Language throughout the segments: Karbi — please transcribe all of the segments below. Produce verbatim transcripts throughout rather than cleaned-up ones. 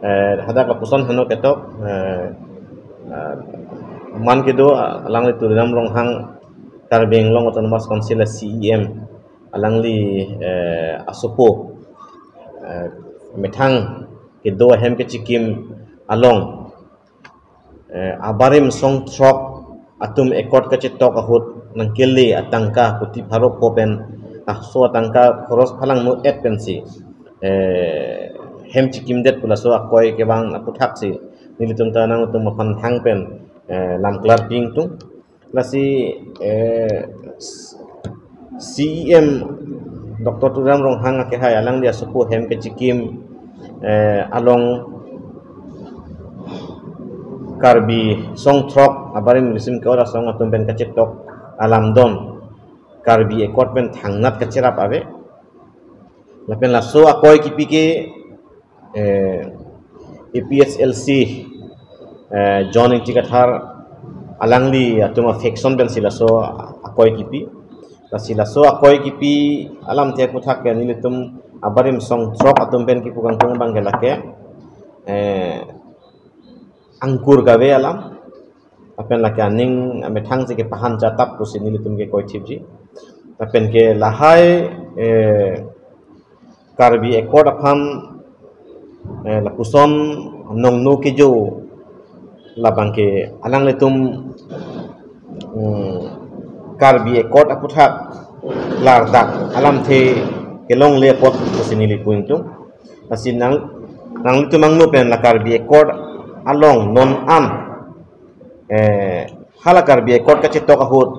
Eh, hadak lapuson henlo ketok, eh, eh, man kedo, ah, alangli Tuliram Ronghang, Karbi Anglong Autonomous Council a C E M, alangli, eh, asopo, eh, methang kedo ahem kechikim along, eh, abarim song throk atum accord kachetok ahut nangkele atangka kuti pharo pho pen, ah, laso atangka khoros phalangno-et pensi, eh, hem chikimdet pu laso akoi kevang aputhaksi nelitum ta nangtum aphan hang pen, eh, lam klarpi ingtung. Lasi, eh, C E M Doctor Tuliram Ronghang akehai alangli asopo hem kechikim, eh, along Karbi song throk abarim risim ke-ot asong atum pen kachetok alamdon Karbi Accord pen thangnat kacherap ave. Lapen laso akoi kipi ke, eh, A P H L C, eh, John Ingti Kathar alangli atum a-faction pensi laso akoi kipi. Lasi laso akoi kipi alamthe aputhak ke nelitum abarim song throk atum pen kipu kangtung abang ke lake, eh, angkur kave alam. Lapen lake aning amethang si kepahan chatap pusi nelitum ke koithipji. Lapen ke lahai, eh, Karbi Accord aphan, eh, lapuson nongno kejo labang ke alanglitum, mm, Karbi Accord aputhak klardak alamthe kelongle apot pusi neli pu ingtung. Lasi nang, nanglitum angno pen la Karbi Accord along non an, eh, hala Karbi Accord kachetok ahut,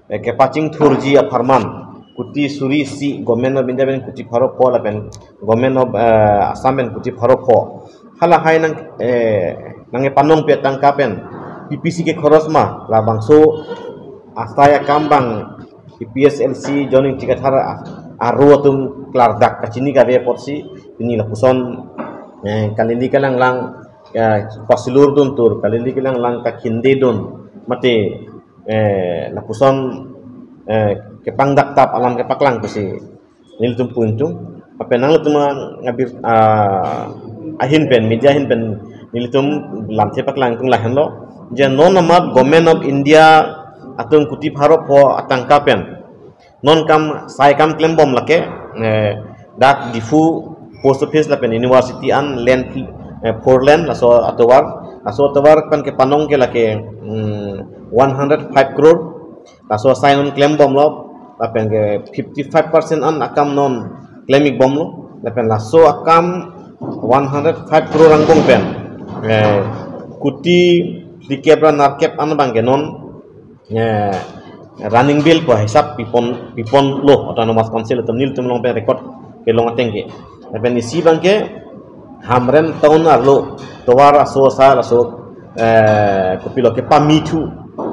eh, kepachingthurji apharman kuti suri isi Government of India pen kuti pharo pho lapen Government of, eh, Assam pen kuti pharo pho. Halahai nang, eh, nangkepanongpi atangka pen P P C ke khoros ma, labangso asai akam abang A P H L C John Ingti Kathar a-, aro atum klardak kachini kave apotsi pini lapuson, eh, kalili kalanglang, eh, pasilur dun tur, kalili kalanglang kakhinde dun mate, eh, lapuson, eh, kepangdak tap alam kepaklang pusi nelitum pu ingtung. Lapen nanglitum abir, ah, ahin pen, media ahin pen nelitum lamthe paklang ingtung lahenlo. Je non amat Government of India atum kuti pharo pho atangka pen non kam sai kam klembom lake, eh, dak Diphu Post Office lapen University an land, eh, four lane laso atovar, laso atovar pen kepanong ke lake, mm, one hundred five crore. Laso asai non klembomlo, lapen ke fifty five percent an akam non klem-ikbomlo, lapen laso akam one hundred five crore angbong pen, eh, kuti phlikep ra nerkep an abang ke non, eh, running bill pu hisap pipon, piponlo Autonomous Council atum, nelitum along pen record kelong ateng ke. Lapen isi abang ke Hamren town arlo tovar aso asai laso, eh, kopilo kepamithu,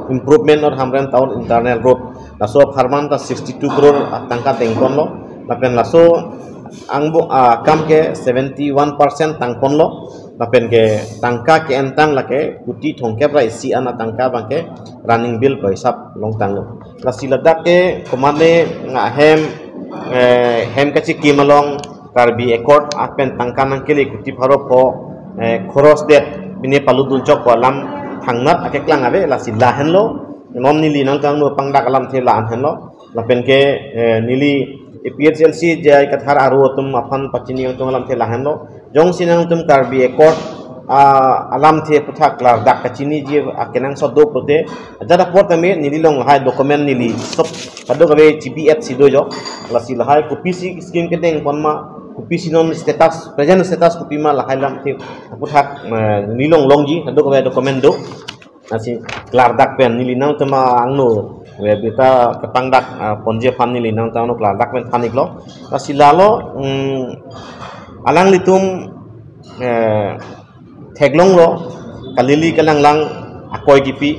improvement of Hamren town internal road, laso apharman ta sixty two crore atangka dengponlo. Lapen laso angbong, ah, akam ke seventy one percent tangponlo. Lapen ke tangka ke-entang lake kuti thomkep ra isi an atangka abang ke running bill pu hisap longtanglo. Lasi ladak ke komane nga hem, eh, hem kachikim along Karbi Accord apen tangka nangkele kuti pharo pho, eh, khoros det pine palutdun chok pu alam thangnat akeklang ave, lasi lahenlo. Non neli nangtum angno pangdak alamthe la-an henlo. Lapen ke, eh, neli A P H L C J I Kathar aro atum aphan pachini kangtung alamthe lahenlo. Jongsi nangtum Karbi Accord, ah, alamthe aputhak klardak kachiniji akenangsot do pulote, ajat apor tame neli along lahai document neli sop kadokave chibi-et si dojo. Lasi lahai kopisi scheme kedengpon ma, kopisi non status, present status kopi ma lahai alamthe aputhak, eh, neli along longji kadokave document do. Lasi klardak pen neli nangtum angno, eh, birta kepangdak, ah, ponji aphan neli nangtum angno klardak pen than-iklo. Lasi lalo, mm, alanglitum, eh, theklonglo, kalili kalanglang akoi kipi.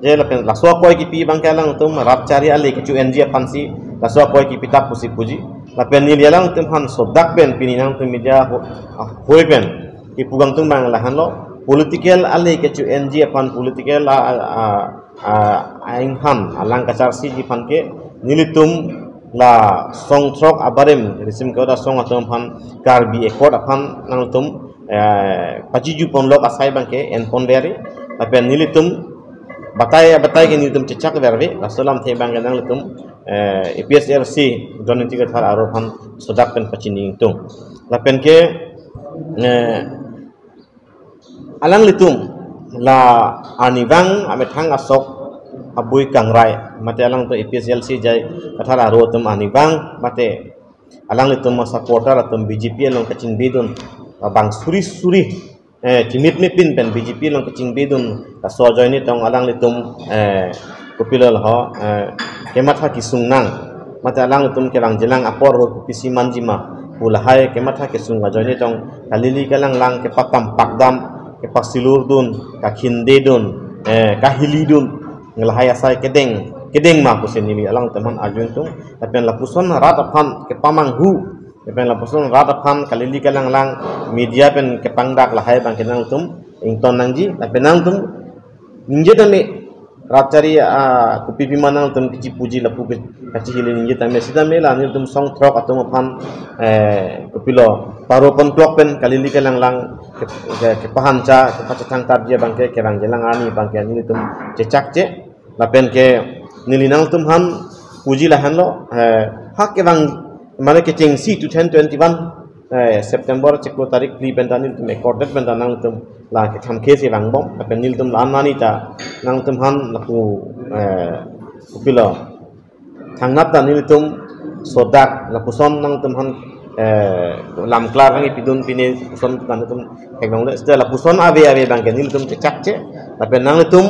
Je lapen laso akoi kipi abang ke alangtum rat chari ale kecho-enji aphansi laso akoi kipi tap pusi puji. Lapen neli alangtum aphan sodak pen pini nangtum media ho-, ah, hoi pen kipu kangtung abang lahenlo, political ale kecho-enji aphan political a, a, a, a, ainghan alang kacharsiji aphan ke nelitum la song throk abarim risim ke-ot asong atum aphan Karbi Accord aphan nangtum eh, pachiju ponlok asai abangke enpon verve, lapen nelitum batai batai ke nelitum chechak verve, laso alamthe abangke nanglitum, eh, A P H L C Joint Executive Kathar aro aphan sodak pen pachini ingtung. Lapen ke, eh, alanglitum la arnivang amethang asok abui kangrai, mate alangtum A P H L C Joint Kathar aro atum arnivang, mate alanglitum a-supporter atum B J P along kachingbidun, abang suri suri, eh, chimit mipin pen B J P along kachingbidun, laso ajoine tong alanglitum, eh, kopilo ho, eh, kematha kesung nang, mate alanglitum kevangjilang apor ahut kopisi manjima pu lahai kematha kesung ajoine tong kalili kalanglang kepatam pakdam, kepasilurdun, kakhindedun, eh, kahilidun, lahai asai kedeng kedeng ma pusi neli alangtum aphan arju ingtung. Lapen lapuson rat aphan kepamanghu, lapen lapuson rat aphan kalili kalanglang media pen kepangdak lahai abangke nangtum ington nangji, lapen nangtum ningje tame rat chari, ah, kopi pima nangtum kachipuji lapu ke kachihili ningje tame, sitame la nelitum song throk atum aphan, eh, kopilo paro ponklok pen kalili kalanglang ke, ke, kepahancha, kepachethang tarji abangke kevangjilang arni abangke nelitum chechakche. Lapen ke neli nangtum aphan puji lahenlo, eh, ha kevang mane kechengsi two thousand twenty-one, eh, September chiklo tarik phli pen ta nelitum accord det pen ta nangtum la kekhamkhe si vangbom, lapen nelitum la-an arni ta nangtum aphan lapu, eh, kopilo thangnat ta nelitum sodak lapuson nangtum aphan, eh, lamklar nangkepidun pine lapuson ta nelitum theklongle. Seta lapuson ave ave abangke nelitum chechakche, lapen nangtum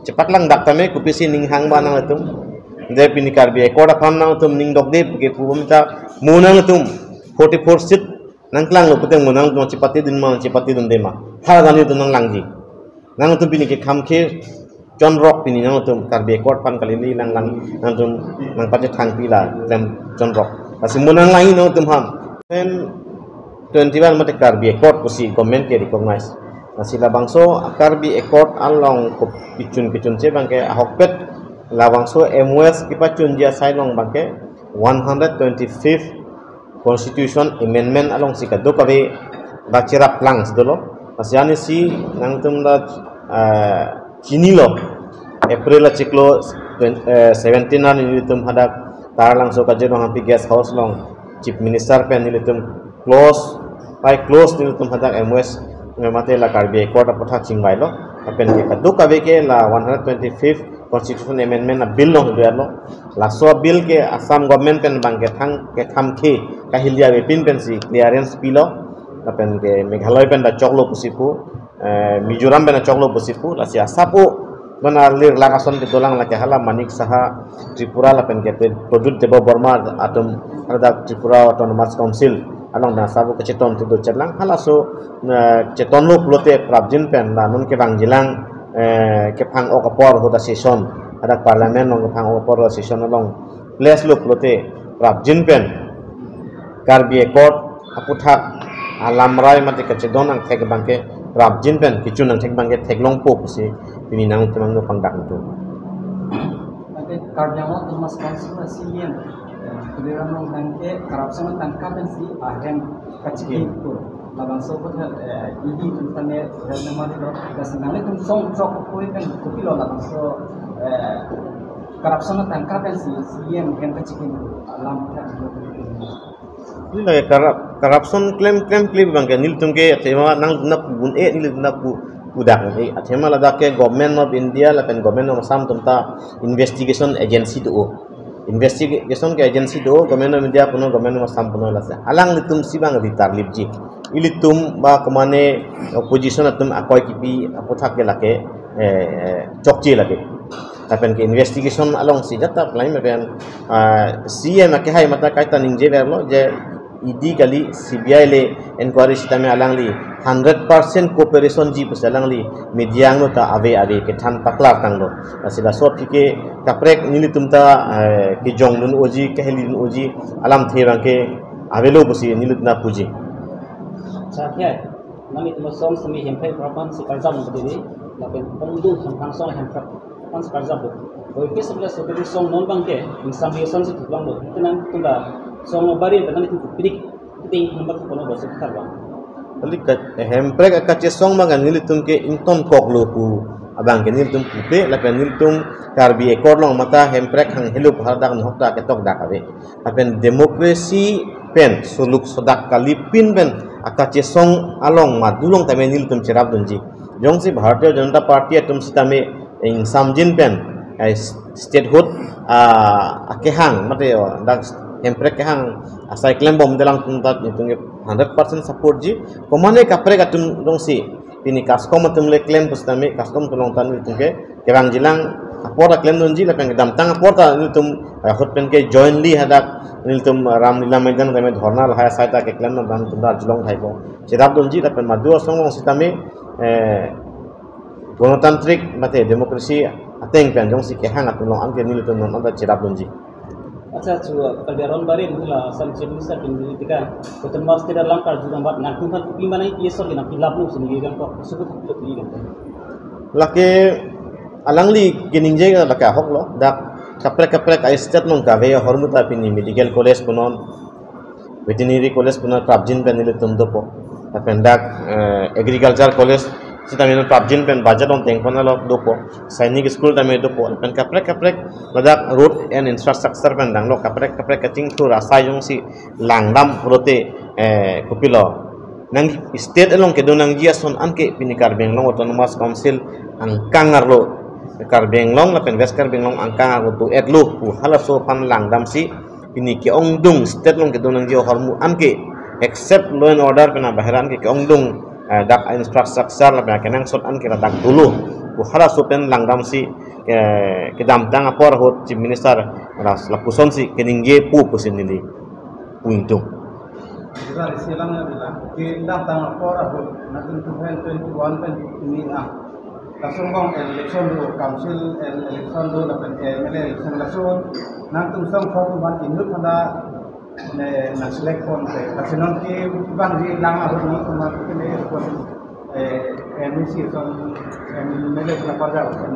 chepaklangdak tame kopisi ning hang ba nangtum. De pini Karbi Accord aphan nangtum ning dokde ke pubom ta mo nangtum forty-four seat nangklanglo pute mo nangtum chepatedun ma chepatedunde ma. Har gani tum nanglangji. Nangtum pini kekhamkhe chonrok pini nangtum Karbi Accord aphan kalili langlang nangtum nangpachethang pila klem chonrok. Lasi mo nanglang-i nangtum aphan. Then twenty-one mate Karbi Accord pusi government ke recognize. Lasi labangso Karbi Accord along kopichun kechunche abangke ahokpet labangso M O S kepachunji asai along abangke one hundred twenty-fifth Constitution Amendment alongsi kadokave ba cherap plang si dolo. Lasi arnisi nangtum la, eh, chinilo. April achiklo twen-, eh, seventeen arni nelitum hadak Taralangso Kajirong Hampi Guest House along Chief Minister pen nelitum close, by close nelitum hadak M O S, eh, mate la Karbi Accord aputhak chingvailo. Lapen ke kadokave ke la one hundred twenty-fifth Constitution Amendment a-bill along do-etlo. Laso a-bill ke Assam government pen abangke thang kekhamkhe kahili avepin pensi clearance pilo. Lapen ke Meghalaya pen ta choklo pusi pu, eh, Mizoram pen ta choklo pusi pu, lasi asapo mana lir lak ason kedolang lake hala Manik Saha Tripura lapen ke Pradyot Debbarma atum hadak Tripura Autonomous Council along pen asapo kecheton kedo chetlang, halaso, eh, chetonlo pulote prapjin pen la non kevangjilang, eh, kephang-ok apor ahut a-session, hadak parliament along kephang-ok apor ahut a-session along place lo pulote prapjin pen Karbi Accord aputhak alamrai mate kachedon angthek abangke prapjin pen kechun angthek abangke theklongpo pusi pini nangtum aphan pangdak ingtung. Mate Karbi Anglong Autonomous Council a-C E M, eh, Tuliram Ronghang ke corruption atangka pensi ahem kachiki Hmm. ko. Labangso ko, eh, E D atum tame rel nama dilo, lasi nanglitum song throk ko pen kopilo labangso, eh, corruption atangka pensi C E M hem kachiki ko alam tha. Neli lake corrup-, corruption klem, klem, klem abangke nelitum ke athema nangtum aphan pu un-e, nelitum aphan pu, pudak un-e. Athema ladak ke Government of India lapen Government of Assam atum ta investigation agency do. Investigation ke agency do, Government of India punon, Government of Assam punon, lasi alanglitumsi abang ritar lipji. Ilitum ba kemane opposition atum akoi kipi aputhak ke lake, eh, chokche lake. Lapen ke investigation alongsi jata pelain lapen, ah, C E M akehai mate kaita ningjeverlo je E D kali, C B I le, inquiry sitame alangli hundred percent cooperation ji pusi alangli media angno ta ave ave kethan paklar tanglo. Lasi laso aphi ke kaprek nelitum ta, eh, kejongdun unji, kahelidun unji alamthe abangke avelo pusi nelitum aphan puji. Sa kya? Nanglitum asong semi hemprek aphan si karjap nang diri, lapen pengdu hemprek asong hemprek aphan si karjap do. Boy pis sebelas seperti song non abangke, insam biasan si tuklang do. Tenang tunda song bari tenang itu pidik, pidik hemprek kono bosi karjap. Kali ka, Hemprek akachesong abang nelitum ke ingtonkoklo pu abang ke nelitum pupe, lapen nelitum Karbi Accord along mate Hemprek hang helo pu hadak nahok ta ketokdak ave. Lapen democracy pen suluk sodak kalipin pen akachesong along madu along tame nelitum cherapdunji. Jongsi Bharatiya Janata Party atum sitame ingsamjin pen, eh, statehood, ah, akehang, mate, oh, dak Hemprek kehang asai klembomde alangtum ta nelitum ke hundred percent supportji. Komane kaprek atum jongsi pini CASCOM atum le klem pusitame CASCOM atum along ta nelitum ke kevangjilang apor ta klemdunji, lapen kedamtang apor ta nelitum, eh, ahut pen ke jointly hadak nelitum Ramlila Maidan tame dhorna lahai asai ta keklemdam tum ta arjulong thaipo. Cherapdunji lapen madu asong along sitame, eh, gonotantrik mate democracy ateng pen jongsi kehang atum along anke nelitum non anta cherapdunji. Accha, chu Karbi Anglong barim la Assam Chief Minister pen neli tika, Autonomous State alam karjudam bat nangtum aphan kopima nangpi asor ke nangpi laplo pusi neli kangkok, suku thaklo neli kangkok. Lake alangli keningje lake ahoklo, dak kaprek kaprek a-state along kave ahormu ta pini medical college punon, veterinary college punon prapjin pen nelitum dopo. Lapen dak, eh, agriculture college sitame non prapjin pen budget along tengpon alo dopo. Sainik school tame dopo. Lapen kaprek kaprek ladak road and infrastructure pen danglo, kaprek kaprek kachingthur asai jongsi langdam pulote, eh, kopilo. Nang state along kedo nangji ason anke pini Karbi Anglong Autonomous Council angkang arlo, Karbi Anglong lapen West Karbi Anglong angkang arlo do-etlo pu halaso aphan langdamsi pini ke-ongdung state along kedo nangji ahormu anke, except law and order pen abahira anke ke-ongdung, eh, dak infrastructure lapen kenangsot anke ladak dolo pu halaso pen langdamsi, eh, kedamtang apor ahut Chief Minister ras lapusonsi keningjepo pusi neli pu ingtung. Jira isi alam ya bilang, kedamtang apor ahut, nangtum two thousand twenty-one pen pini ah, lason bang election do, council el-, election do, lapen M L A election lason, nangtum song song ban inut pada ne na select pon pe, lasi non kevangjilang ahut nangtum ban kene pon, eh, M A C son, M L A son parja son.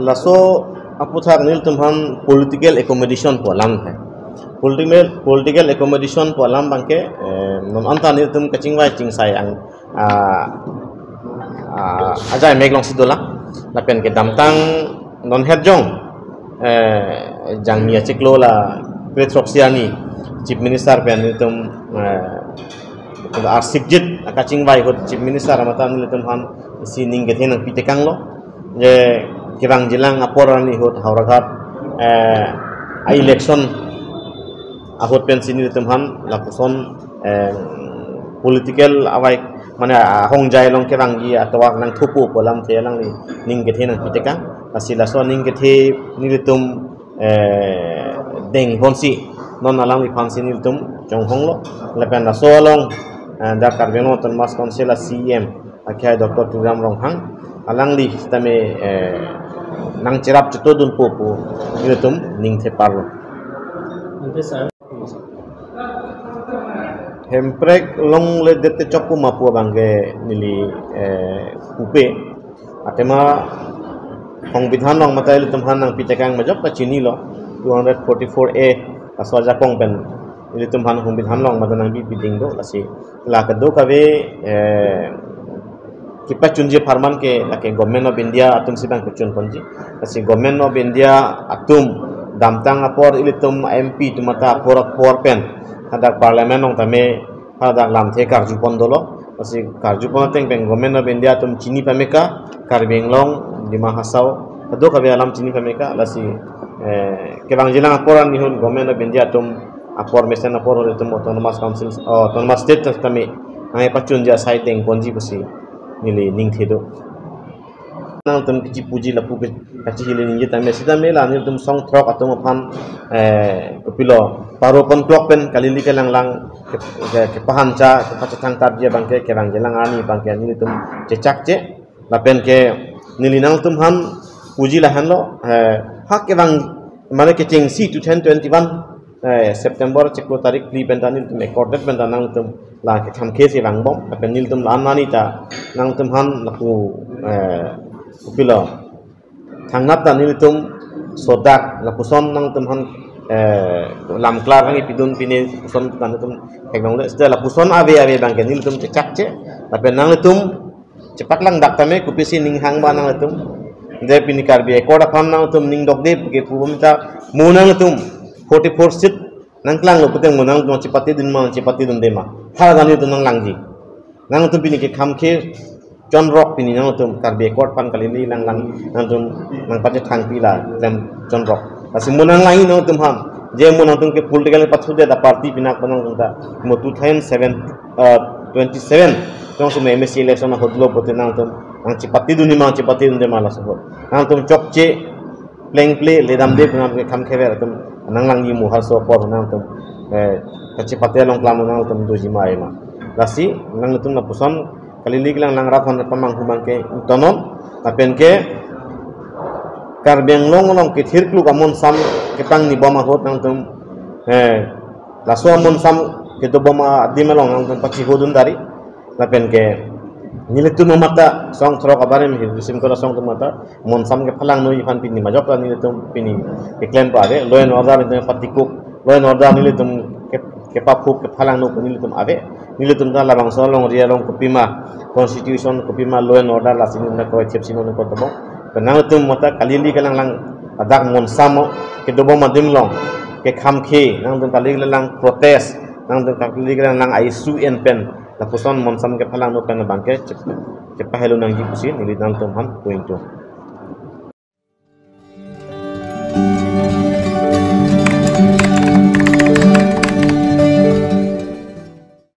Laso aputhak nelitum aphan political accommodation pu alam hai. Political, political accommodation pu alam abangke, eh, non anta nelitum kachingvai chingsai ang, ah, ah, ajai mek alongsi dolang. Lapen kedamtang non het jong, eh, jangmi achiklo la kre throksi arni Chief Minister pen nelitum, eh, arsikjit akachingvai ahut Chief Minister amata nelitum aphan isi ning kethe nangpi tekanglo. Je kevangjilang apor arni ahut Howraghat, eh, a-election ahut pensi nelitum aphan lapuson, eh, political avai mane ahongjai along kevangji atovar nangthupo pu alamthe alangli ning kethe nangpi tekang. Lasi laso ning kethe nelitum, eh, dengponsi non alangliphansi nelitum chonghonglo. Lapen laso along, eh, dak Karbi Anglong Autonomous Council a-C E M akhai Doctor Tuliram Ronghang alangli sitame, eh, nangcherap chetodunpo pu nelitum ning theparlo. Ante sir. Hemprek longledet te chokpo ma pu abangke neli, eh, pupe. Athema Songbidhan along mate ilitum aphan nangpi tekang majok ta chinilo, two hundred forty-four A laso ajakong pen ilitum aphan Songbidhan along mate nangpipi ding do, lasi la kedo kave, eh, kepachunji apharman ke lake Government of India atumsi bang pachunponji. Lasi Government of India atum damtang apor ilitum M P atum mate apor apor pen hadak Parliament along tame hadak lamthe karjupon dolo. Lasi karjupon ateng pen Government of India atum chini pameka, Karbi Anglong, Dima Hasao, kedo kave alam chini pameka, lasi, eh, kevangjilang apor arni ahut Government of India atum apor mesen apor ahut ilitum Autonomous Council, oh, Autonomous State tame nangpachunji asai dengponji pusi neli ning thedo. Nangtum kechipuji lapu ke kachihili ningje tame sitame la nelitum song throk atum aphan, eh, kopilo, paro pon throk pen kalili kelanglang ke, ke, kepahancha, kepachethang tarji abangke kevangjilang arni abangke nelitum chechakche. Lapen ke neli nangtum aphan puji lahenlo, eh, ha kevang mane kechengsi two thousand twenty-one, eh, September chiklo tarik phli pen ta nelitum accorded pen ta nangtum la kekhamkhesi vangbom, lapen nelitum la-an arni ta nangtum aphan lapu, eh, kopilo, thangnat ta nelitum sodak lapuson nangtum aphan eh, lamklar kangpidun pine son nangtum theklongle. Seta lapuson ave ave abangke nelitum chechakche. Lapen nangtum chepaklangdak tame kopisi ning hang ba nangtum. Je pini Karbi Accord aphan nangtum ning dokde ke pubom ta mo nangtum forty-four seat nangklanglo pute mo nangtum chepatedun ma chepatedunde ma. Har gani tu nanglangji. Nangtum pini ke kham khe chonrok pini nangtum Karbi Accord aphan kali-kali lang lang nangtum nangpachethang pila klem chonrok. Lasi mo nanglangji nangtum aphan. Je mo nangtum ke political pathudet aparty pinak pa nangtum ta. Mo two thousand seven, uh, twenty-seven. Tong sum M A C election ahut lo pute nangtum nangchepatedun ma chepatedunde ma laso ahut. Nangtum chokche plengple ledamde penang ke kham khever atum nanglangji mo harso apor nangtum, eh, kachepate along klam nangtum doji ma ema. Lasi nangtum lapuson kali-kali lang lang rat hon pamanghu abangke ingtonnon lapen ke Karbi Anglong along kethirkluk amonsam kepangnibom ahut nangtum, eh, laso amonsam kedobom adim along nangtum pachihodun dari. Lapen ke nelitum amat ta song throk abarim hi risim kora song atum amat ta monsam kephalangno aphan pini majok ta nelitum pini keklem pa ave, law and order nelitum patikuk, law and order nelitum ke, kepaphuk kephalangno nelitum ave. Nelitum ta labangso alongri along kopima constitution kopima law and order lasi nelitum ta kroithip sino nangkot tabok. Penang nangtum amat ta kali-kali lang lang adak monsam kedobom adim along kekham khe nangtum kali-kali lang protest nangtum kali-kali lang lang aisu en pen lapuson monsam kephalangno pen abangke chep-, chepahelo nangji pusi neli nangtum aphan pointu.